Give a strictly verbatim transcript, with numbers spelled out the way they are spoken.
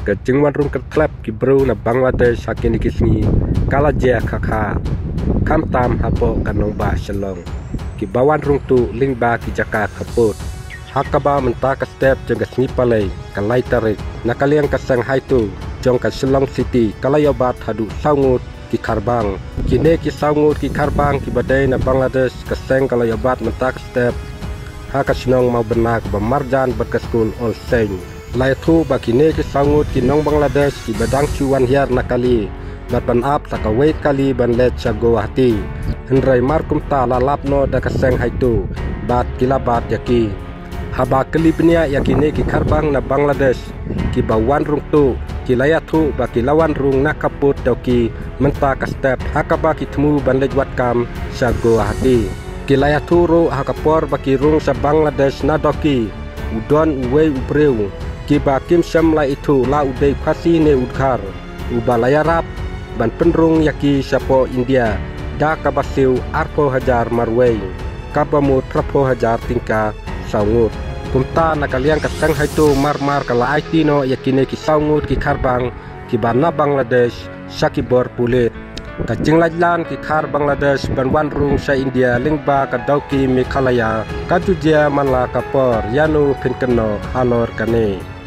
Ka jingwan rung kyrtlep ki briew na Bangladesh ha kine ki sngi ka la jia khakha, khamtam hapoh ka nongbah Shillong, ki ba wan rung tuh lyngba ki jaka khappud. Ha kaba mynta ka step jong ka sngi Palei, ka lai tarik, na ka liang ka seng haito jong ka Shillong City ka la ïoh bat haduh saw ngut ki kharbang. Kine ki saw ngut ki kharbang ki ba dei na Bangladesh, ka seng ka la ïoh bat mynta ka step ha ka shnong Mawbynna ba marjan bad ka skul All Saint. La ïathuh ba kine ki saw ngut ki nong Bangladesh ki ba dang shu wan hiar na kali bad ban ap sa kawei kali ban leit sha Guwahati. Hynrei mar kumta la lap noh da ka seng haito bad ki la bat ïa ki. Haba kylli bniah ïa kine ki kharbang na Bangladesh ki ba wan rung tuh, ki la ïathuh ba ki la wan rung na khappud Dawki mynta ka step, ha kaba ki thmu ban leit wad kam sha Guwahati. Ki la ïathuh ruh ha ka por ba ki rung sha Bangladesh na Dawki, u don uwei u briew, ki ba kim shym la ithuh la u dei Khasi ne u Dkhar, u ba la ïarap ban pynrung ïa ki shapoh India da kaba siew arphew hajar marwei, kaba mut phraphew hajar tyngka saw ngut. Kumta na ka liang ka seng haito mar mar ka la aiti noh ïa kine ki saw ngut ki kharbang ki ba na Bangladesh sha ki bor pulit. Ka jinglaitlan ki khar Bangladesh ban wan rung sha India lyngba ka Dawki Meghalaya ka ju jia man la ka por, ïano phin kynnoh halor kane.